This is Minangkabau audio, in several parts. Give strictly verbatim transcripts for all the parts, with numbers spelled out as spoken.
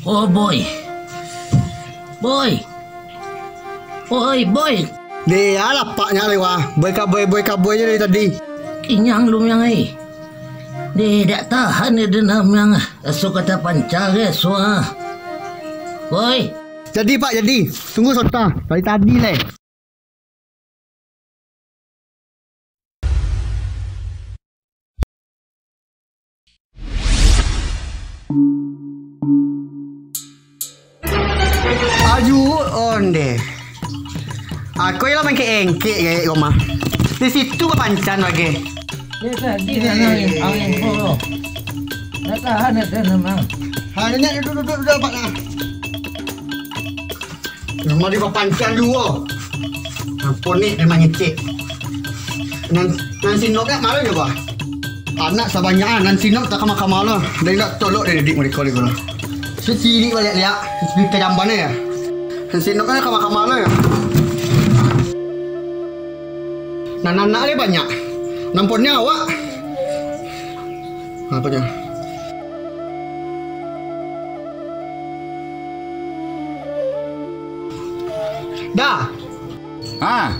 Oh, Boy. Boy. Oi, Boy. Deh, alah paknyo lewat. Boy ka boy, boy ka boy je dari tadi. Kinyang lu, Miang, ai. Deh, dak tahan deh, deh, nah, Miang. Raso ka tapanca, ge, suah. Boy. Jadi, Pak, jadi. Tunggu sonta. Dari tadi, leh. Aju onde. Aku lah mangkek-engkek gaek ko mah. Di situ bapancan lagi. Dia tadi nak angin, angin ko. Nak tahan nak tahan, Mang. Ha, nyak duduk, duduk, duduk, Pak, nah. Rumah di papantian duo. Ampun ni, memang ngecek. Nan, nan sinok nak malu juga. Anak sabanyak ah, nan sinok tak kama-kama lah. Dari nak tolok dari didik mereka ni lah. Secilik balik liak, cerita jamban ya. Nan sinok kan kama-kama lah ya. Nan anak ni banyak. Nampunnya awak. Apa dia? Dah. Ah.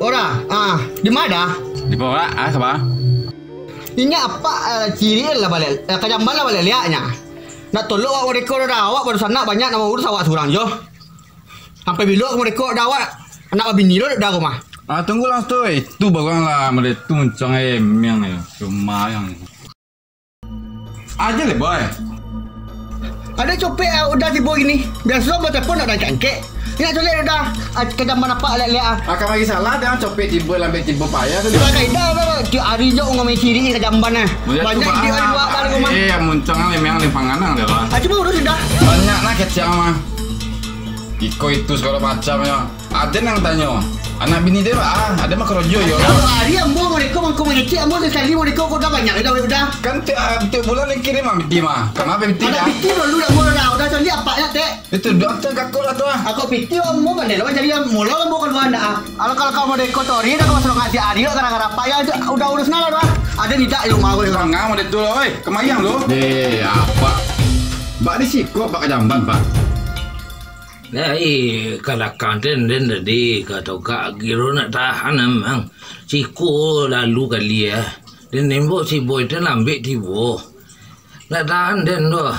Ora, ah, di mana dah? Di Porak, ah, sapa? Inyo apak, eh, ciri lah balik, eh, ka jamban lah balik liaknya. Nak tolok awak mereka dah, awak baru sanak banyak nak urus awak surang jo. Sampai bilo mereka dah awak, anak babini lo dah rumah. Ah, tunggulah tu, eh. Tu barang lah, model tu muncang, eh, miang, eh. Cuma yang. Aja leh, Boy. Ada copek, ah, udah tibo gini. Biaso mau telepon nak angkek-angkek. Inyo caliak udah, ah, ka jamban apak liak-liak, ah. Akan lagi salah, dah copek tibo, lambek tibo payah tu. Sudah kaidah, Bang. Tiap hari jo ngomong ciri ka jamban, ah. Banyak ide dari luar, Bang, rumah. Eh, yang muncang, yang memang, yang panganang dia, Bang. Ah, cuma urus sudah. Banyak nak kecil, mah. Iko itu segala macam, ya. Ado nan tanyo, anak bini dia, ah, ado mah karajo, yo. Tiap hari ambo mereka mangko mangecek, ambo sakali mereka ko dah banyak, dah, dah. Kan tiap, tiap bulan lai kirim mah piti mah. Kama piti, anak piti dulu dah mula dah, udah cari apak nak, Tek. Itu dah tu gako lah tu, ah. Ako piti ambo pandai lah cari, mula ambo kaluar dah, ah. Kalau, kalau, kalau mereka tori dah, kalau sudah ngaji hari, gara-gara apak ya, udah urus nah lah dah. Ado ni tak di rumah ko, yo. Bang, ngam ado tu lah, oi. Kemayang tu. Eh, apak. Bak di siko, Pak, ka jamban, Pak. Lai, ka lakang den, den tadi ka tokak giro nak tahan amang. Siko lalu kali, ah. Den nembok si Boy den lambek tibo. Nak tahan den doh.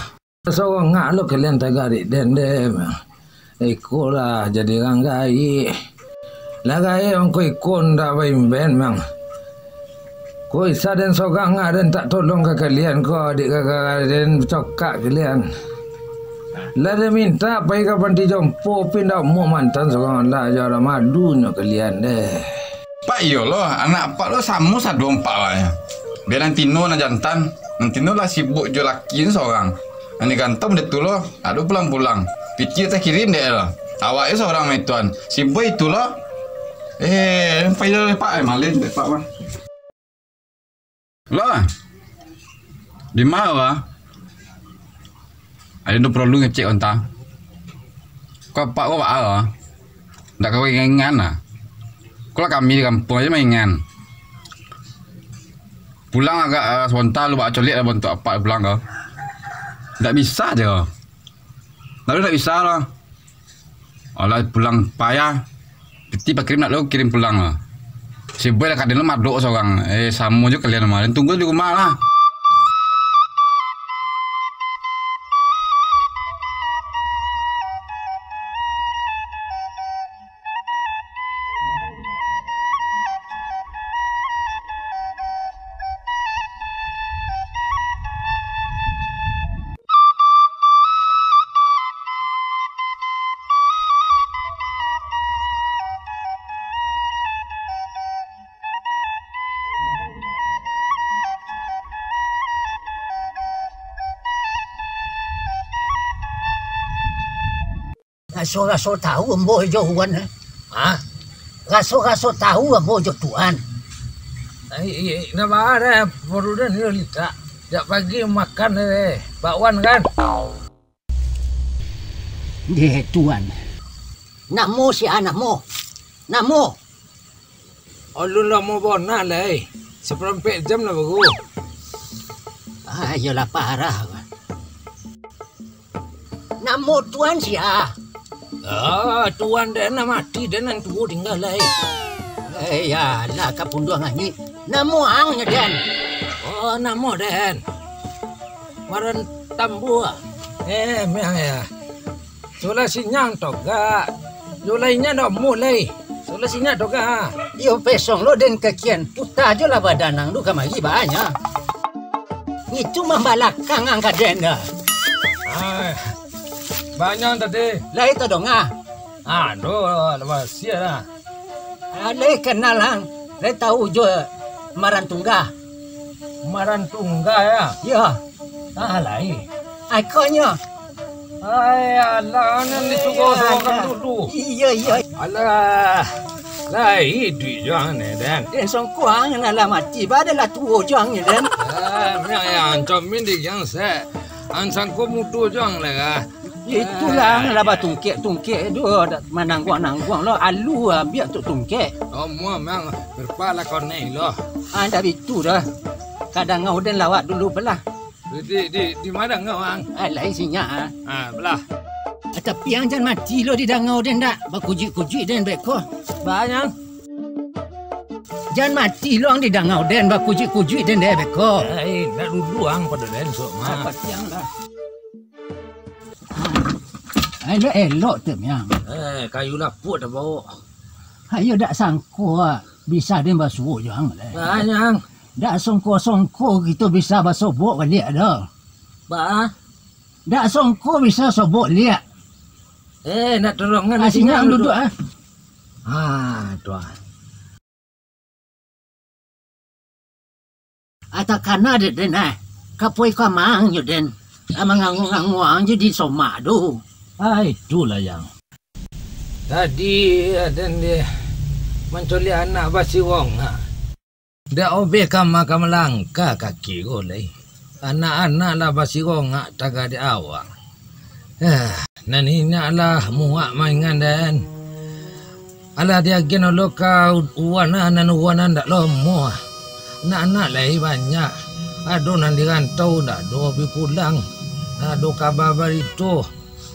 Sorongak lo kalian tagarik den, den. Iko lah jadi urang gaek. Lah gaek mangko iko ndak baimben, mang. Ko isa den sorang, ah, den tak tolong ka kalian ko, dek gara-gara den cokak kalian. Lah den mintak pai ka panti jompo, pi ndak amuah mantan sorang, lah jo lah malunyo kalian deh. Pak, iyo lo, anak apak lo samo sado apak lah. Bia nan tino nan jantan, nan tino lah sibuk jo laki sorang. Nan di rantau dek tu lo, ado pulang-pulang. Piti takirim dek lo. Awak iyo sorang maituan. Sibuk itu lo. Eh, pai lo, Pak, eh, malin dek Pak mah. Lo, di ma lo? Ado nan paralu ngecek onta. Ko apak ko baa lo? Ndak kawa ingan-ingan lah. Ko lah kami di kampuang ajo maingan. Pulang agak, eh, sabanta lu baa coliak lah bantuak apak pulang ko. Ndak bisa jo. Lalu ndak bisa lo. Alah pulang payah. Piti pakirim nak lo kirim pulang lo. Si Boy lah kaden lo madok sorang. Eh, samo jo kalian mah. Den tunggu di rumah lah. Raso-raso tau ambo jo Wan, eh. Ha? Raso-raso tau ambo jo Tuan. Ai, ai, ai, ndak baa, paruik den yo litak. Jak pagi makan, eh, bakwan kan? Deh, Tuan. Namo sia, namo? Namo? Alun lamo bona lai. Saparampek jam lah baru. Ah, iyolah parah. Namo tuan sia? Ah, tuan den lah mati, den nan tuo tingga lai. Eh, yalah, ka punduang angik. Namo ang nyo den? Oh, namo den Maran Tambua. Eh, miang ya. Sulah sinyang togak. Yo lai nyo namo lai. Sulah sinyang togak, ha. Iyo pesong lo den kakian. Puta jo lah badanang tu kamari banyak. Itu mambalakang ang ka den dah. Ah, banyak tadi. Lai tadonga. Ado, lah basia lah. Ah, lai kenal ang. Lai tahu jo Maran Tunggah. Maran Tunggah ya? Ya. Ah, lai. Ai, konyo. Ai, alah, nan disuruh-suruhkan dulu. Iya, iya. Alah, lai iduik jo ang ni, den. Eh, songko ang nan lah mati, ba den lah tuo jo ang ni, den. Ah, miang ya, ancamin di yang se. Ang sangko mudo jo ang lah. Itulah, ang lah batungkek-tungkek tu, dak manangguang-nangguang lo, alu ambiak tu tungkek. Oh, mua miang, berpa lah konai lo. Ah, ndak bitu dah. Kadang den lawak dulu belah. Di, di, di, di ma dangau ang? Ah, lai sinyak, ah. Ah, belah. Ah, tapi ang jan mati lo didangau den dak? Bakujuik-kujuik den beko. Ba ang? Jan mati lo ang didangau den, bakujuik-kujuik den dek beko. Eh, ndak dulu ang pado den, sok mah. Ah, pasti ang lah. Ah, elok-elok tu, Miang. Eh, kayu lapuak tabao. Ayo dak sangko, ah, bisa den basuo jo ang, leh. Ba ang? Dak songko-songko kito bisa basobok baliak doh. Ba? Dak songko bisa sobok liak. Eh, nak tolongan. Ah, sinan duduak, ah. Ah, tu ah. Ah, takana dek den, ah. Kapoi ka maang nyo den. Ah, manganguang-anguang jo di somak tu. Ah, itulah, Yang. Tadi, ah, den di mancoliak anak basirongak. Dak obeh kama ka malangkah kaki ko lai. Anak-anak lah basirongak tagak di awak. Ah, nan inyak lah muak maingan den. Alah diagian Allah ka uwan ah, nan uwan ah ndak lomo ah. Anak-anak lai banyak. Ado nan di rantau ndak ado bi pulang. Ndak ado kaba barito.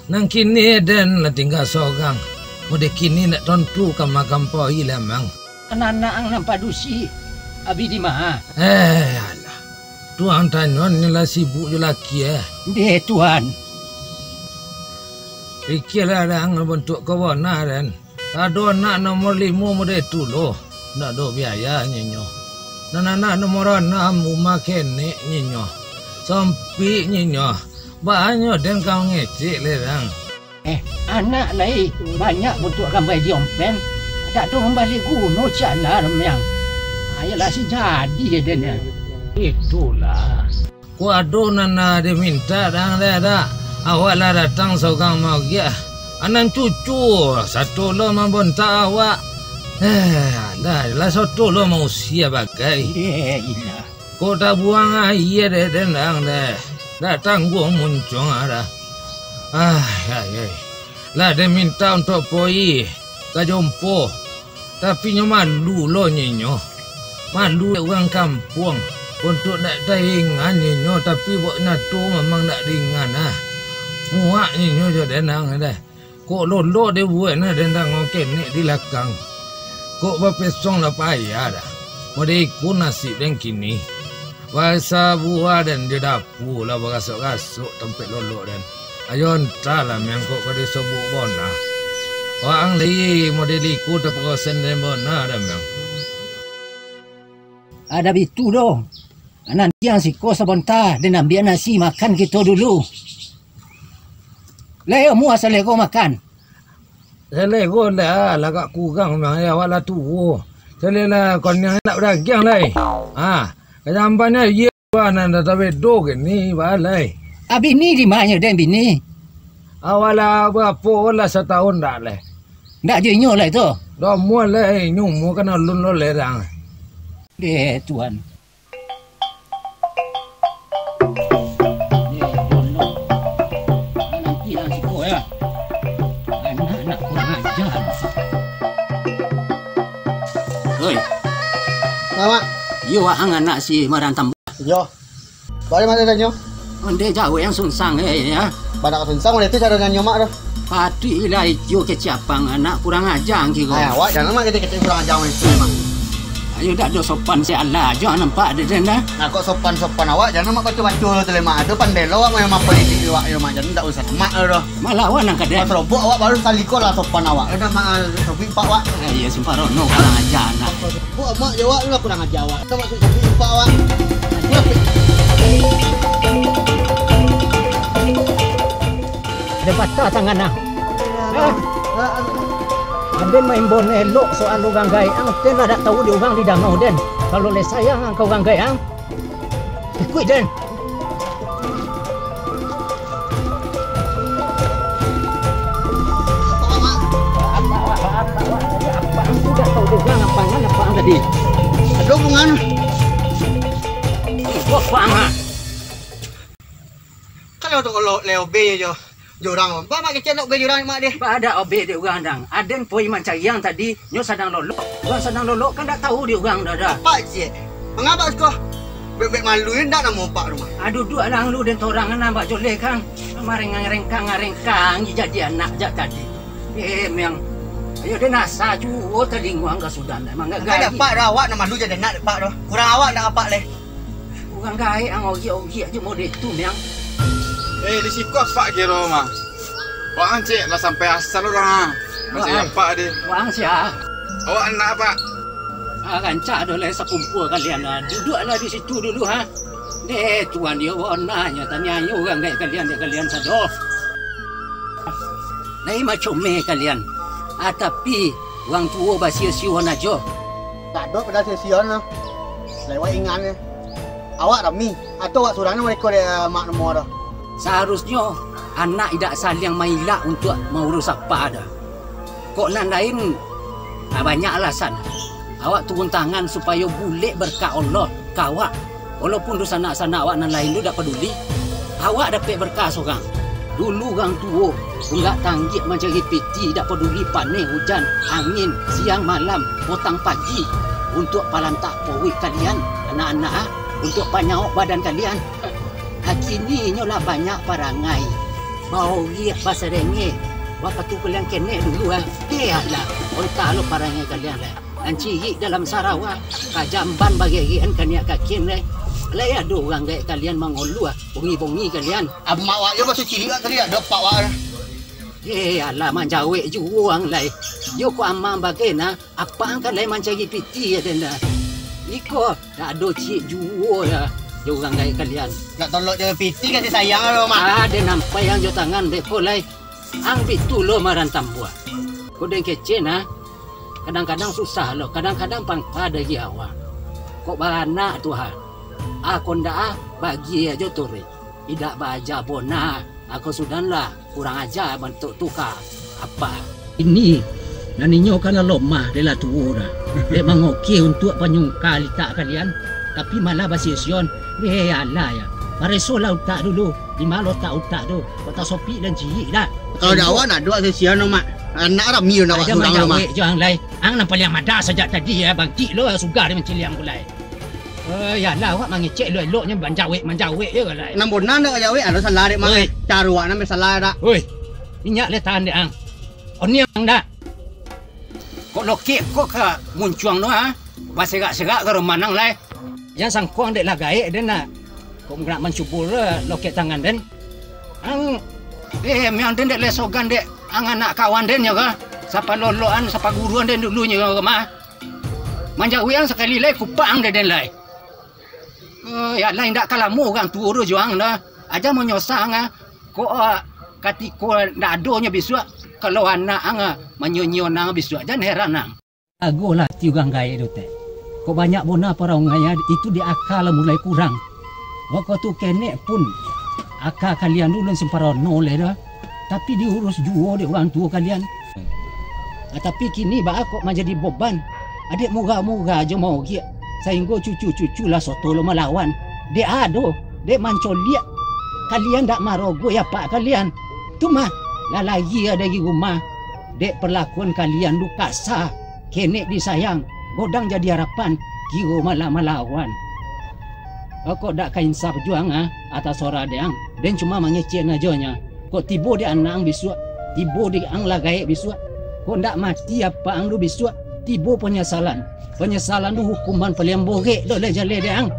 Nan kini den lah tingga sorang. Mode kini ndak tontu kama ka pai lai, Mang. Anak-anak ang nan padusi, abi di ma? Eh, alah. Tuan tanyo ni lah sibuk jo laki, eh. Ndeh, Tuan. Pikialah dang bantuak ko bona, den. Ado anak nomor limo mode tu lo. Ndak ado biaya nyo. Nan anak nomor anam umah kenek nyo. Sampik nyo. Banyak den ka mangecek le, dang. Eh, anak lai banyak bantuak gambai di ompen. Dak ado mambali guno cak lah, Miang. Ayolah, si jadi je den, ya. Itulah. Ko ado nan lah dimintak dang deh dak? Awak lah datang sorang maagiah. Anan cucu sato lo mambontak awak. Eh, alah, lah sato lo mausia bagai. Deh, ilah. Ko tabuang aia deh den dang deh. Dak tangguang muncuang ah dah. Ah, ai, ai. Lah den mintak untuak poi ka jompo. Tapi nyo malu lo nyo. Malu dek urang kampuang. Untuak dak taingan nyo, tapi buek nato mamang dak ringan ah. Muak nyo jo den ang deh. Kok lolok dek buek nah den dang kenek di lakang. Kok bapesong lah payah dah. Mode iko nasib den kini. Basabua den jo dapu lah barasok-rasok tampek lolok den. Ayo antahlah, Miang, kok ka disobok bona. Waang lai model iko taparosen den bona dah, Miang. Ado bitu doh. Nantiang siko sabonta, den ambiak nasi makan kito dulu. Lai amuah salero makan. Salero lah, lah agak kurang, Miang, awak lah tuo. Salero lah koniang nak badagiang lai. Ha, kajambanyo iyo. Nan dah tabedo kini, balai. Ah, bini di ma nyo den, bini? Awak lah barapo lah, satahun dak leh. Dak jo inyo lai tu? Dak umua leh, inyo umua kan alun lo lerang. Deh, Tuan. Deh, Tuan, lo. Nanti lah siko, ya. Anak-anak kurang ajar. Oi. Mak. Iyo, ang anak si Maran Tambah. Iyo. Baa mano danyo? Ondeh jauah yang sunsang, eh, ya. Badak sunsang, ondeh tu cara nyanyo mak tu. Patuiklah iyo kecapang anak kurang aja ang kiro. Ai, awak jangan mak kecek-kecek kurang aja mak itu, mak. Ayo, dak ado sopan se alah jo nampak dek den dah. Nah, kok sopan-sopan awak, jangan mak baco-baco lo tu le, mak. Ado pandai lo awak main politik awak yo, mak. Jangan dak usah mak lo doh. Malawan nang kadek. Pas robok awak baru saliko lah sopan awak. Dah mak, sopi pak awak. Eh, iya, semparono kurang aja anak. Buat mak jawab lah kurang aja awak. Dah mak sopi pak awak. Ado patah tangan ah. Hah? Aden maimbau elok soal urang gaek ang, den lah dak tahu di urang di danau den. Kalau lai sayang ang ka urang gaek ang, ikuik den. Apa ang tu dak tahu di urang apa ang, apa ang tadi? Ado hubungan. Kok apa ang ah? Kalau tu kalau le obe jo, jo urang, ba mak kecek nak obe jo urang mak deh. Ba dak obe dek urang dang. Aden poi mancari ang tadi, nyo sadang lolok. Urang sadang lolok kan dak tahu dek urang dah dah. Pak cek, mangapa siko? Bek-bek malu indak namo pak rumah. Aduh, duduak lah ang lu den torang nan bak joleh kang. Marengkang-rengkang-rengkang jadi anak jak tadi. Eh, miang. Ayo den asa juo talingo ang ka sudan. Emang gak Angkanya gaji. Pak dah awak nak malu jadi anak pak dah. Kurang awak nak apak leh. Urang gaek ang ogiak-ogiak je model tu, Miang. Eh, di siko apak kiro mah. Wah, ang cek lah sampai asal urang ah. Macam Wah, apak deh. Wah, ang sia. Awak anak apak? Ah, rancak doh lai sakumpul kalian ah. Duduaklah di situ dulu ha. Deh, tuan dia wah nanya tanya urang gaek kalian dek kalian sado. Lai macomeh kalian. Ah, tapi, urang tuo basio-sion ajo. Tak ado pado sio-sion lah. Lewat ingan eh. Awak rami, atau awak surang ni mereka dia mak namo dah. Saharusnyo, anak idak saliang mailak untuak maurus apa dah. Kok nan lain, ah, banyak alasan. Awak turun tangan supayo bulek berkat Allah ka awak. Walaupun tu sanak-sanak awak nan lain tu dak paduli, awak dapek berkah sorang. Dulu urang tuo, tunggak tanggiak mancari piti dak paduli paneh ujan, angin, siang malam, potang pagi, untuak palantak poruik kalian, anak-anak ah, untuak panyaok badan kalian. Ah, kini nyo lah banyak parangai, baoriak, basarengeh, wakatu kalian kenek dulu ah. Eh alah, ontak lo parangai kalian lah. Ancirik dalam sarawa, ka jamban bagerekan kaniak kakin lai. Lai ado urang gaek kalian mangoluah, bongi-bongi kalian. Amak wak yo basucirik wak tadi, ado apak wak. Eh, alah manjawek juo ang lai. Yo ko amang bagai nah, apak ang kan lai mancari piti ya den dah. Iko, dak ado ciek juo ya, yo urang gaek kalian. Nak tolok jo piti kasih sayang lo, Mak. Ah, den nampai ang jo tangan dek ko lai. Ang bitu lo marantambuah. Ko den kecek nah. Kadang-kadang susah lo, kadang-kadang pangka dari awak. Kok baranak tu ha? Ah, kok ndak ah, bagi ajo turuik. Idak baaja bona, ah, kok sudanlah, kurang aja bantuak tu ka apa. Ini, nan inyo kan lah lomah, dek lah tuo dah. Dek mangoke untuak panyungka litak kalian, tapi malah basio-sion. Eh, alah ya. Paresolah utak dulu. Di ma lotak utak tu? Kok tasopik dan ciek dah. Kalau dak awak nak duak sio-sion, Mak. Anak rami nak awak surang lo, Mak. Aja manjawek jo ang lai. Ang nan paliang madah sajak tadi, ya, bangkik lo, sugah dek mancaliak ang ko lai. Eh, yalah, awak mangecek elok-eloknyo, manjawek-manjawek je ko lai. Nan bona ndak jawek, ado salah dek, Mak. Oi. Caro awak nan salah dak. Oi, inyak lai tahan dek ang. Oniang dak? Kok lokek ko ka muncuang tu, ha? Baserak-serak ka rumah ang lai. Jan sangkuang dek lah gaek den nak. Kok nak mancubo lah lokek tangan den. Ang, eh, miang den dek lai sogan dek ang anak kawan den nyo ka. Sapaloloan, sapaguruan den dulunyo ka mah. Manjawek ang sakali lai kupak ang dek den lai. Eh, ya lah, indak ka lamo urang tuo tu jo ang dah. Aja manyosah ang ah. Kok, ah, katiko ndak adonyo bisuak, kalau anak ang ah, manyonyo ang bisuak, jan heran ang. Agolah ati urang gaek tu, Tek. Kok banyak bona paraungai, itu di aka lah mulai kurang. Wakatu kenek pun, aka kalian tu ulun samparono lai dah. Tapi diurus juo dek urang tuo kalian. Ah, tapi kini baa kok manjadi boban? Adek murah-murah jo maogiak, sainggo cucu-cucu lah soto lo malawan. Dek ado, dek mancoliak. Kalian dak marogoi apak kalian. Tu mah, lah lari dari rumah. Dek perlakuan kalian tu kasa, kenek disayang, godang jadi arapan, kiro malah malawan. Kok dak ka insaf juo ang, ah, atas sora dek ang. Den cuma mangecek ajo nyo. Kok tibo di anak ang bisuak, tibo di ang lah gaek bisuak. Kok ndak mati apak ang tu bisuak, tibo panyasalan. Panyasalan tu hukuman paliang borek do lah jaleh dek ang.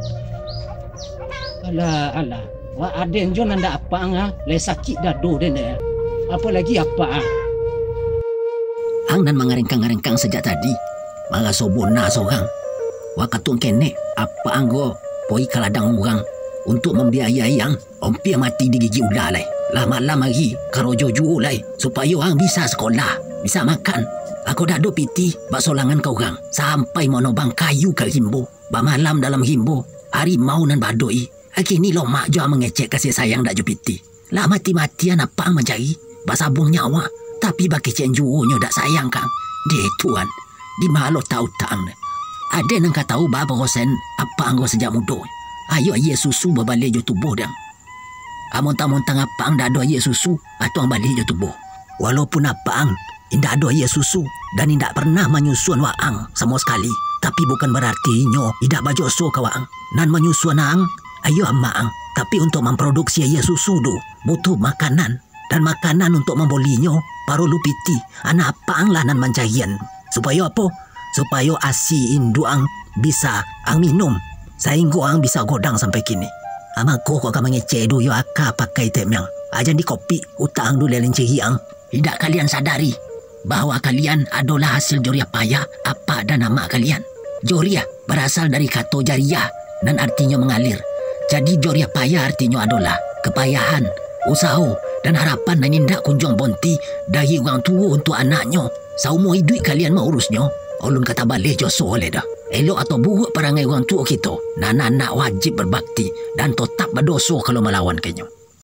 Alah, alah. Wak aden jo nan dak apak ang, ah, lai sakik dado den dek. Apolagi apak ang. Ang nan mangarengkang-ngarengkang sajak tadi, maraso bona sorang. Wakatu kenek, apak ang ko poi ka ladang urang untuak mambiayai ang, ompia mati digigik ula lai. Lah malam ari, karojo juo lai, supayo ang bisa sakolah, bisa makan. Ako dak ado pitih, bak solangan ka urang, sampai manobang kayu ka rimbo, bamalam dalam rimbo, harimau nan badoi. Kini lomak jo ang mangecek kasih sayang dak jo pitih. Lah mati-matian apak ang mancari, basabuang nyawa, tapi bakecek juo nyo dak sayang kang. Deh Tuan, di ma lo tau utang ne? Aden nan ka tau bara porosen apak ang ko sajak mudo. Ayo ayie susu babaleh jo tubuah dang. Amontang-montang apak ang dak ado ayie susu, atau ang baleh jo tubuah. Walaupun apak ang indak ado ayie susu, dan indak pernah manyusuan waang samo sakali, tapi bukan bararti inyo indak bajoso ka waang. Nan manyusuan ang, iyo amak ang, tapi untuak mamproduksi ayie susu tu, butuh makanan, dan makanan untuak mambolinyo, paralu pitih, anak apak ang lah nan mancarian. Supayo apo? Supayo asi induak ang bisa ang minum, sainggo ang bisa godang sampai kini. Amako kok ka mangecek duyo aka pakai temiang. Ajan dikopik utak ang duleh linciri ang. Indak kalian sadari bahwa kalian adolah hasil joriah payah apak dan amak kalian? Joriah barasal dari kato jariah, nan artinyo mangalir. Jadi, joriah payah artinyo adolah kapayahan, usaho, dan harapan nan indak kunjuang bonti dari urang tuo untuak anaknyo. Saumua iduik kalian maurusnyo, ulun ka tabaleh joso oleh dah. Elok atau buruak parangai urang tuo kito, nan anak wajib babakti dan totap badoso kalau malawan ka inyo.